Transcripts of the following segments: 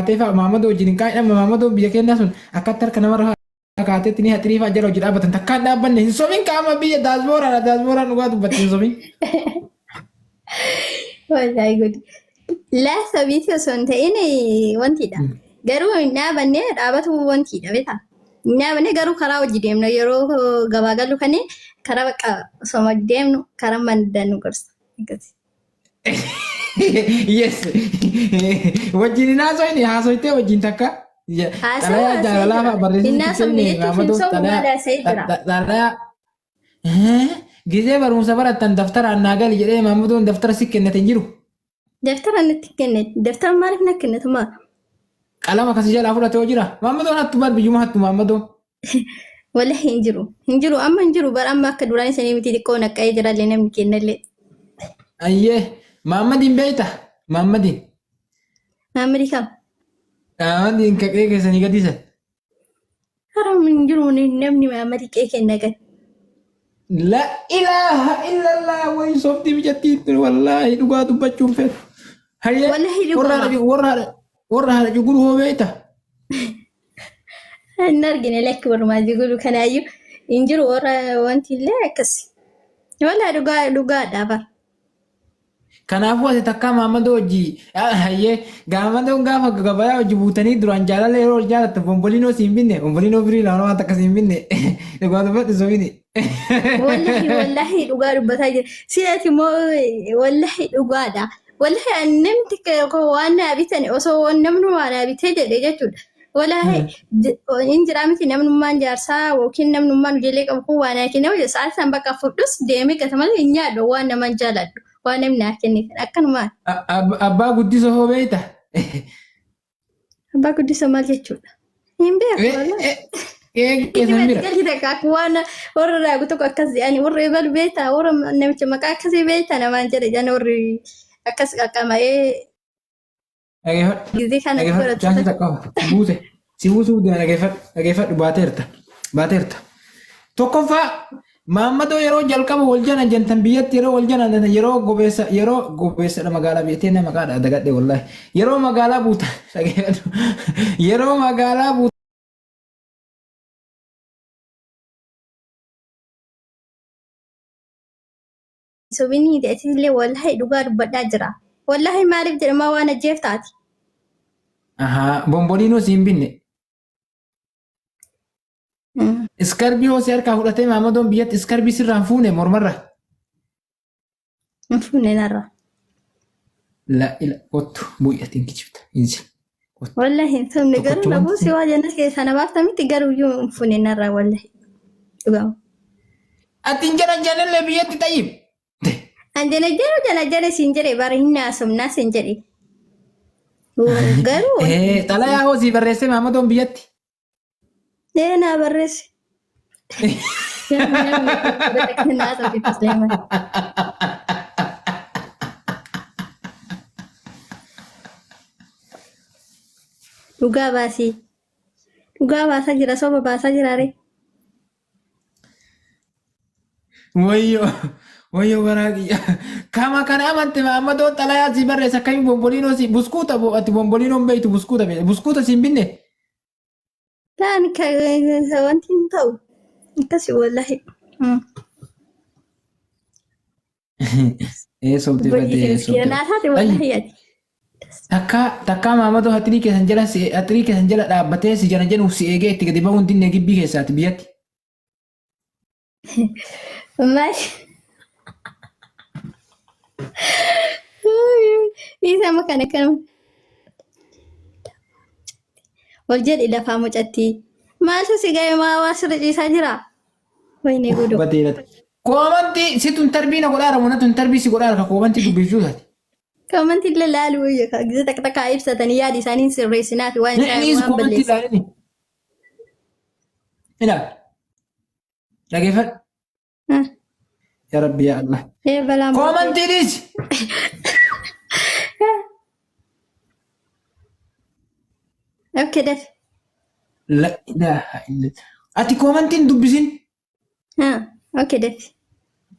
kaatee fa'a Maammadoo wajjin hin kaa'in amma Maammadoon biyya keenyaa sun akkatti harka namarra kaateetti ni haxirii fa'a jala hojii dhaabbatan takkaan dhaabbanne hin sobin qaama biyya daasbooraadha daasbooraan dhugaa dubbatti hin sobin. Wallahi gudi. Laa sabiiti osoo hin ta'in wantiidha. Garuu hin dhaabanne dhaabatu wantiidha beektaa. Hin dhaabanne garuu karaa hojii deemna yeroo gabaa gallu kani karaa bakka osoo hojii deemnu karaa mandaan nu gorsa. Akkasi. Yes. Wajjin hin haasoyne haasoytee wajjin takka. Haasawaa Xalayaa haasa'ee jaalalaa jira. fa'a barreessee Hin sitti haasofne kenne jechuuf hin Maammadoon sobu xalayaa malee haasa'ee jira. xalayaa Gizee barumsa barattan daftaraan naa gali jedhee Maammadoon daftara si kennate hin jiru. Daftara natti kenne. Daftara maaliif na kennatu maa? Qalama kasi jalaa fudhate hoo jira. Maammadoon hattu bar biyyuma hattu Maammadoon. Wallahi hin jiru. Hin jiru amma hin jiru bara amma akka duraan isanii miti xiqqoo naqqa'ee jirallee namni kennallee. Ayyee Maammadiin beekta Maammadiin. Maammadi kam? Maammadiin kaqee keessanii gadiisan. Haram hin jiru namni Maammadi qe'ee kenna gad. La ilaaha illallah wayi sobdii mijattiin tun wallaahi dhugaa dubbachuun fedhu. Hayyee Wallahi warra dhuguma. haadha warra haadha warra haadha juguru hoo beekta? Hin argine lakki walumaa jigulu kanaayyuu hin jiru warra wanti illee akkasi. Wallahi dhugaa dhugaadha bara. Kanaafuu ati takkaa Maammadoo hojii hayyee Maammadoon gaafa gabayaa hojii buutanii duraan jaalala yeroo ol jaalattu bomboliinoo siin binne bomboliinoo birii lama waan takka siin binne dhugaa dubbadhu sobini. Wallahi wallahi dhugaa dubbataa jira. Si'ati immoo wallahi dhugaadha. Wallahi ani namni tokko waan naa bitan osoo namni waa naa bitee jedhe jechuudha. Wallahi hin jiraa miti namnummaan jaarsaa yookiin namnummaan ijoollee qabu kun waa naa kenne jedhe sa'aatii san bakka fudhus deemee gata malee hin nyaadhu waan naman jaaladhu waan namni naa kenne kan akkanumaan. Abbaa guddisoo hoo beekta? Abbaa guddisoo maal jechuudha? Hin beeku wallahi. Keessan bira. Galchi takka akka waan warra raagu tokko akkas jedhani warra ebalu beektaa warra namicha maqaa akkasii beektaa namaan jedhe jedhan warri akkas qaqqama'ee Dhageeffadhu. gizee kana Dhageeffadhu. godhatu. Chaansii takka qofa. Si buuse. Si buusuuf deema dhageeffadhu. Dhageeffadhu baateerta. Baateerta. Tokkoffaa Maammadoo yeroo jalqaba wal jana jantan biyyatti yeroo wal jana jantan yeroo gobeessa yeroo gobeessadha magaalaa biyyattii na maqaadha dagadhe wallahi yeroo magaalaa buuta dhageeffadhu yeroo magaalaa buuta Sobinii ta'etillee wallahi dhugaa dubbadhaa jira. Wallahi maaliif jedhamaa waan ajjeef taati. Ahaa bomboliinoo siin binne iskarbii hoo si harkaa fudhatee Maammadoon biyyatti iskarbii sirraan fuune mormarra. Hin fuune narra. La ila kottu bu'yatiin kijibta insi. Kottu. Wallahi hin sobne garuu Tokkochuma na buusi waa jenna keessaa na baafta miti garuu iyyuu hin fuune narra wallahi. Dhugaa. Ati hin jala jalallee biyyatti tayyib. An jala jala jala jala siin jedhe bara hin haasofnaa siin jedhe. Garuu Xalayaa hoo sii barreessee Maammadoon biyyatti. Ee naa barreessi. Dhugaa baasii. Dhugaa baasaa jira soba baasaa jira ree. Wayyoo wayyoo garaa kiyya. Kama kana amante Maammadoon xalayaa sii barreessa akkamiin bomboliinoo sii buskuuta ati bomboliinoon beektu buskuuta beektu buskuuta siin binne. Laan ka wanti hin ta'u. Akkasi wallahi. Ee sobdee Hojii badee kee sobdee. naa taate wallahi ati. Takkaa takkaa Maamadoo haxirii keessan jala si haxirii keessan jala dhaabbatee si jala jedhuuf si eegee itti gadi ba'uun dinne gibbii keessaati biyyatti. Maal? Isa amma kana kanuma. Ol jedhi lafaa mucattii. Maaltu si ga'e maa waa sirra ciisaa jira? Wayne godoo. Bateera. Koomantii si tun tarbii na godhaara moo na tun tarbii si godhaara ka koomantii dubbiftuu taate. Koomantii illee laaluu wayya ka gizee takka takka ibsatanii yaada isaanii hin sirreessinaa fi waan isaan Innis waan koomantii balleessan. ilaalini. Ilaal. Dhageeffadhu. Yaa Rabbi yaa Allah. Ee balaan buutee. Koomantii dhiisi. Okay dafi. La ilaaha illallah. Ati koomantii hin dubbisin. Okay dafi.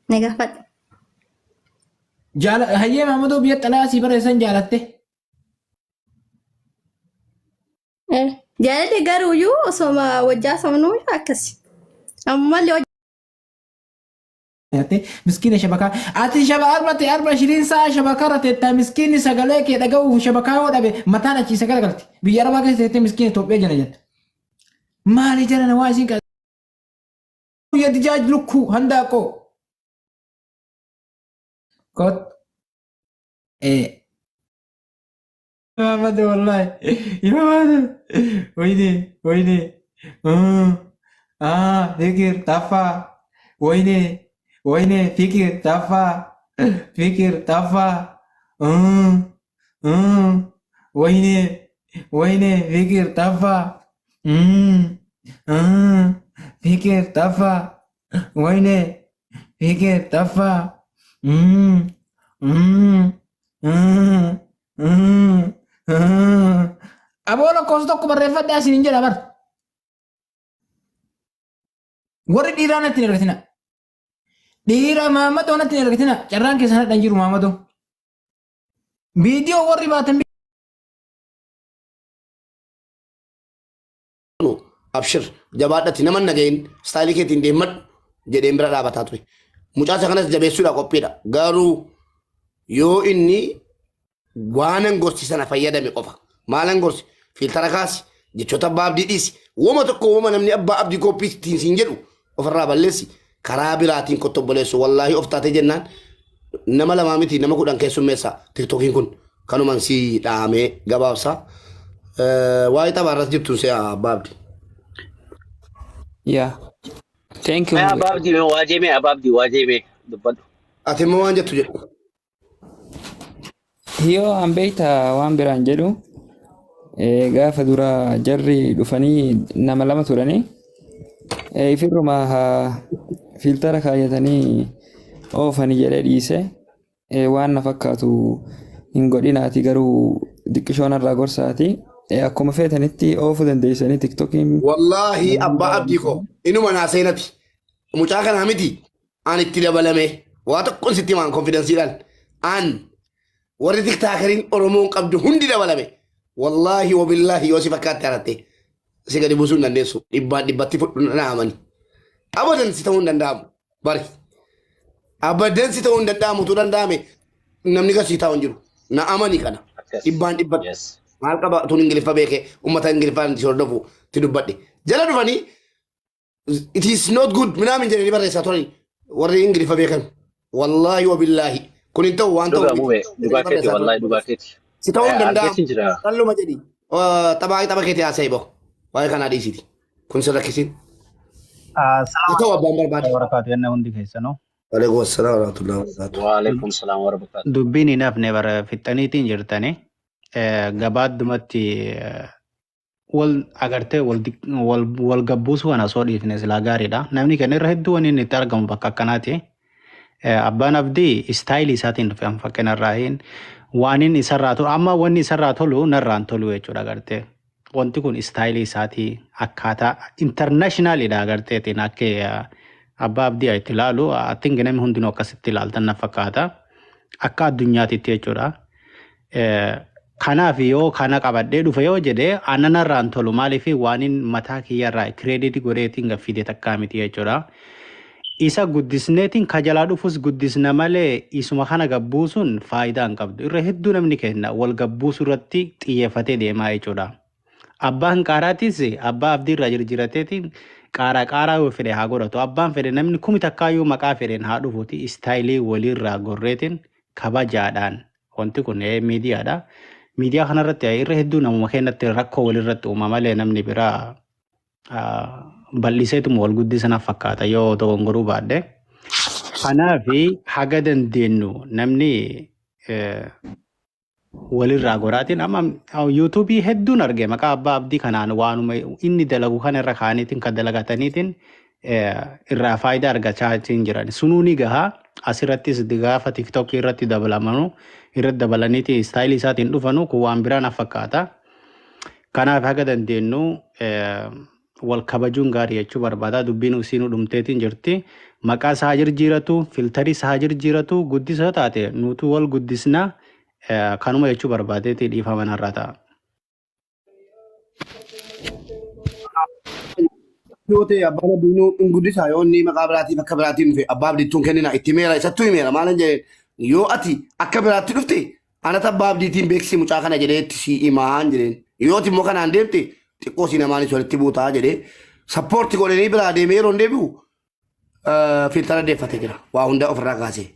Na gaafadhu. Jaala hayyee Maamadoo biyya xalayaa sii barreessan jaalatte. Jaalalli garuuyyuu osoo wajjaa somnuu akkasi. Ammallee Ate miskiina shabakaa ati shaba arba te arba shiriin saa shabakaa irra teettaa miskiinni sagalee kee dhaga'uuf shabakaa yoo dhabe mataan achii isa garagalti biyya arabaa keessa teettee miskiina Itoophiyaa jala jetta maali jarana waa isiin qabu ya dijaaj lukkuu handaaqoo kot ee Muhammad wallahi Muhammad ወይኔ ወይኔ fikir tafa ወይኔ ወይኔ fikir tafa fikir tafa ወይኔ ወይኔ fikir tafa fikir tafa ወይኔ fikir tafa Aboo lakkoofsa tokko barreeffadhaa isiniin jedha bar. Warri dhiiraa natti hin ergatina. Dhiira Maammadoo natti hin ergatina. Carraan keessan hadhan jiru Maammadoo. Viidiyoo warri baatan Abshir jabaadhati nama nagayin style keetiin deemadhu jedheen bira dhaabataa ture. Mucaa isa kanas jabeessuudha qophiidha. Garuu yoo inni waanan gorsi sana fayyadame qofa. Maalan gorsi? Filter kaasi, jechoota abbaa abdii dhiisi. Woma tokko woma namni abbaa abdii qophii ittiin siin jedhu ofirraa balleessi. Karaa biraatiin kottobboleessu wallaahi of taatee jennaan nama lamaa miti nama 10 keessummeessa TikTokiin kun kanuman si dhaamee gabaabsa. Waa'ee taphaa irratti jirtu si abbaa abdii. Yeah. Thank you. Mee abbaa abdii mee waajee mee abbaa abdii waajee mee dubbadhu. Ati immoo waan jettu jedhu. Yoo an beekta waan biraan jedhu gaafa dura jarri dhufanii nama lama turanii ifirruma haa filter kaayyatanii oofanii jedhee dhiise waan na fakkaatu hin godhinaati garuu diqqishoon irraa gorsaati. Akkuma feetanitti oofuu dandeessanii TikTokiin. Wallaahi abbaa abdii koo inuma naa seenati. Mucaa kanaa miti an itti dabalame waa tokkoon sitti himaan confidencedhaan an warri TikTokeriin Oromoon qabdu hundi dabalame. Wallaahi wabillaahi yoo si fakkaatte haratte si gadi buusuu hin dandeessu dhibbaan dhibbatti fudhu na amani. Abadan si ta'uu hin danda'amu bari. Abadan si ta'uu hin danda'amu utuu danda'ame namni gasii taa'u hin jiru. Na amani kana Akkas. dhibbaan dhibbatti. Yes. Maal qaba tun Ingiliffa beekee uummata Ingiliffaan si hordofu itti dubbadhe. Jala dhufanii it is not good minaamin jedhanii barreessaa turani warri Ingiliffa beekan. Wallaahi wabillaahi kun hin ta'u waan ta'u Dhugaa miti mubee jedhanii dhugaa keeti barreessaa turan. wallaahi dhugaa keeti. Si ta'uu hin danda'amu. Argeetiin jira. Calluma jedhi. Tapha tapha keetii haasa'e bahu. Waa'ee kanaa dhiisiti. Kun si rakkisiin. Haa ta'u abbaan barbaade. Barakaatu jenna hundi keessanuu. Waalaikum assalam warahmatullahi wabarakatuh. Waalaikum salaam warahmatullahi. Dubbiin hin hafne bara fixxaniitiin jirtani. Gabaaddumatti wal agartee wal wal wal gabbuusuu kana osoo dhiifne silaa gaariidha. Namni keenya irra hedduu wanni inni itti argamu bakka akkanaati. Abbaan abdii style isaatiin dhufe amma fakkeenya irraa hin waan inni isarraa tolu amma wanni isarraa tolu narraan tolu jechuudha agartee. Wanti kun style isaatii akkaataa internationalidha agarteetiin akka abbaa abdii itti ilaalu I think namni hundinuu akkasitti ilaaltan na fakkaata. Akka addunyaatitti jechuudha. Kanaaf yoo kana qabadhee dhufe yoo jedhe ananarraan tolu maaliif waan inni mataa kiyyarraa credit godheetiin gaffide takkaa miti jechuudha. Isa guddisneetiin ka jalaa dhufus guddisna malee isuma kana gabbuusuun faayidaa hin qabdu. Irra hedduu namni kenna wal gabbuusuu irratti xiyyeeffatee deemaa jechuudha. Abbaan qaaraatis abbaa abdii irraa jirjirateetiin qaaraa qaaraa yoo fedhe haa godhatu. Abbaan fedhe namni kumi takkaayyuu maqaa fedheen haa dhufuuti style waliirraa gorreetiin kabajaadhaan wanti kun miidiyaadha. Miidiyaa kanarratti irra hedduu namuma keenyatti rakkoo walirratti uuma malee namni biraa bal'iseetuma wal guddisanaaf fakkaata yoo dogongoruu baadhe. Kanaaf haga dandeenyu namni walirraa goraatiin amma YouTubeii hedduun arge maqaa abbaa abdii kanaan waanuma inni dalagu kana irra kaaniitiin kan dalagataniitiin irraa faayidaa argachaa jiran. Sunuu ni gahaa asirrattis gaafa TikTokii irratti dabalamanu irratti dabalaniiti style isaatiin dhufanu kun waan biraa na fakkaata. Kanaaf haga dandeenyu wal kabajuun gaarii jechuu barbaada. Dubbiin isiinuu dhumteetiin jirti. Maqaa isaa jirjiiratu, filter isaa jirjiiratu, guddisa taate nuutu wal guddisna. Kanuma jechuu barbaadeeti dhiifama narraa ta'a. Yoo ta'e abbaan abdiinuu hin guddisaa yoo inni maqaa biraatiif akka biraatiin dhufe abbaa abdiittuun kennina itti meera isattuu himeera maalan jedheen yoo ati akka biraatti dhufte anata abbaa abdiitiin beeksisi mucaa kana jedhee itti sii himaan jedheen yoo ati immoo kanaan deemte xiqqoo si namaanis walitti buutaa jedhee sappoorti godhanii biraa deemee yeroo hin deebi'u Filtara deeffatee jira. Waa hunda ofirraa kaasee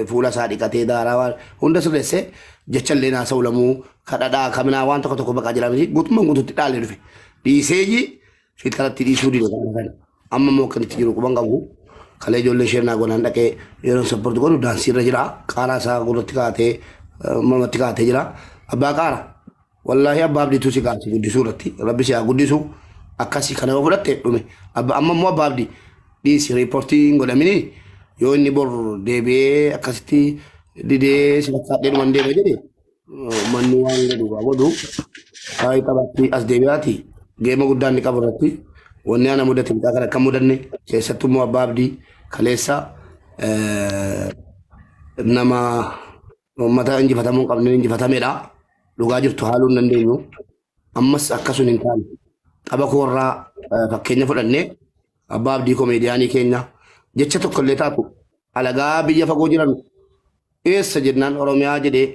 fuula isaa dhiqatee daaraa waan hunda sirreessee jecha illee naasa'u lamuu kadhadhaa kaminaa waan tokko tokko baqaa jira miti guutummaan guutuutti dhaalee dhufe. Dhiiseeji filtaratti dhiisuu dide kana kana. Amma immoo akka itti jiru quban qabu. Kalee ijoollee ishee naa gonaan dhaqee yeroo sappoorti godhu daansii irra jira. Qaaraa isaa gurratti kaa'atee mormatti kaa'atee jira. Abbaa qaara. Wallaahi abbaa abdiitu si kaase guddisuu irratti rabbi si haa guddisu akkasi kana yoo fudhatte dhume abba amma immoo abbaa abdii dhiisi riippoortii hin godhamini yoo inni bor deebi'ee akkasitti didee si fakkaadhee dhuman deema jedhe manni waan godhu waa godhu taa'ee taphaatti as deebi'aati geema guddaa inni qabu irratti wanni ana mudate mucaa kana akka mudanne keessattuu immoo abbaa abdii kaleessa nama Uummata injifatamuu hin qabne injifatamedha. Dhugaa jirtu haaluu hin dandeenyu. Ammas akkasuma hin taane. Tapha koorraa fakkeenya fudhannee abbaa abdii komeediyaanii keenya jecha tokko illee taatu alagaa biyya fagoo jiran eessa jennaan Oromiyaa jedhee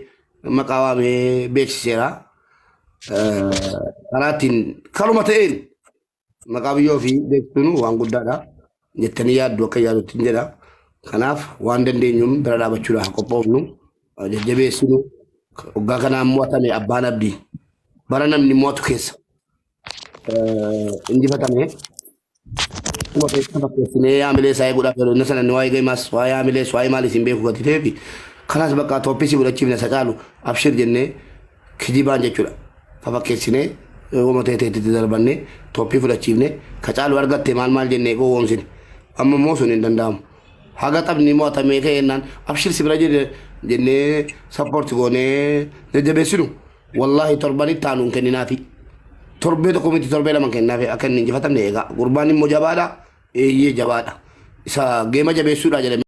maqaa waamee beeksiseera. Karaa ittiin karuma ta'een Maqaa biyya ofii beektuun waan guddaadha jettanii yaaddu akka yaadutti hin jedha. Kanaaf waan dandeenyuun bira dhaabachuudhaaf qophoofnu jajjabeessinu waggaa kanaan mo'atame abbaan abdii bara namni mo'atu keessa injifatame akkuma keessa fakkeessinee haamilee isaa eeguudhaaf yeroo inni sana inni waa'ee gaimaas waa'ee haamilees waa'ee maaliis hin beeku gati ta'eefi kanaas bakka tooppii fudhachiifne isa caalu abshir jennee kijibaan jechuudha. Fafakkeessinee wama ta'e ta'etti darbannee tooppii fudhachiifne ka caalu argatte maal maal jennee gowwoomsine. Amma immoo sun hin danda'amu. Haga taphni mo'atamee ka'e jennaan abshir si bira jedhe jennee sappoorti goonee jajjabeessinu. Wallaahi torbanitti aanu hin kenninaafi. Torbee tokko miti torbee lama hin kenninaafi akka inni injifatamne eegaa. Gurbaan immoo jabaadha. Eeyyee jabaadha. Isa geema jabeessuudha jedhame.